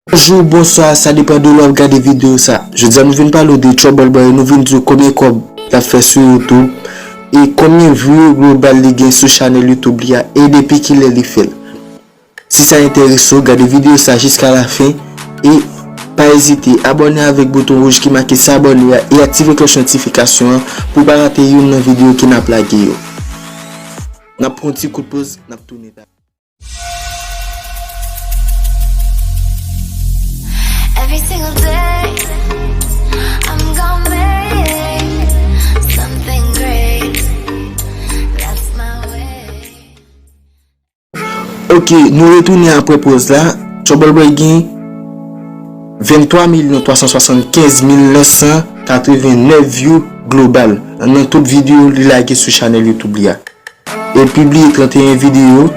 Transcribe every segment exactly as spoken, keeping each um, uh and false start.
Bonjou, bonswa, sa depann de lè w ap gade videyo sa. Jodi a nou vin pale w de Trouble Boy, nou vin di w konbyen kòb l ap fè sou YouTube e konbyen view global li gen sou chanèl YouTube li a e depi kilè li fè l. Si sa enterese w, gade videyo sa jiska lafen e pa ezite abòne avèk bouton wouj ki make s'abonner a e aktive klòch notifikasyon an pou w pa rate youn nan videyo ke n ap lage yo. N ap pran yon ti kout poz, n ap tounen talè. Every single day, I'm gonna make something great. That's my way. Ok, nou retounen apre poz la. Trouble Boy gen venntwa milyon twa san swasann kenz mil nèf san katreven nèf view global nan tout videyo li lage sou chanèl YouTube li a. E l pibliye tranteyen videyo,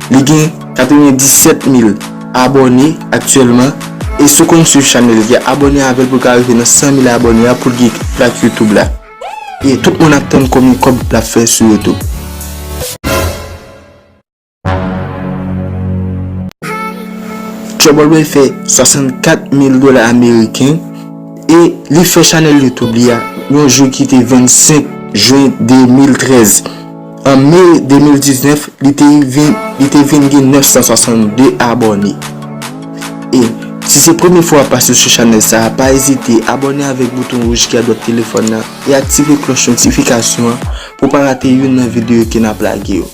li gen katrevendisèt mil abòne aktyèlman. E si w konn swiv chanèl li a, abòne avè l pou l ka rive nan san mil abòne a pou l gen plak YouTube la. E tout moun ap tann konbyen kòb l ap fè sou YouTube. Trouble Boy fè swasannkat mil dola ameriken e li fè chanèl YouTube li a yon jou ki te vennsenk jen de mil trèz. An me de mil diznèf, li te vin, li te vin gen nèf san swasann de abòne. E si se premye fwa w ap pase sou chanèl sa a, pa ezite abòne avèk bouton wouj ki adwat telefòn nan e aktive klòch notifikasyon an pou w pa rate youn nan videyo ke n ap lage yo.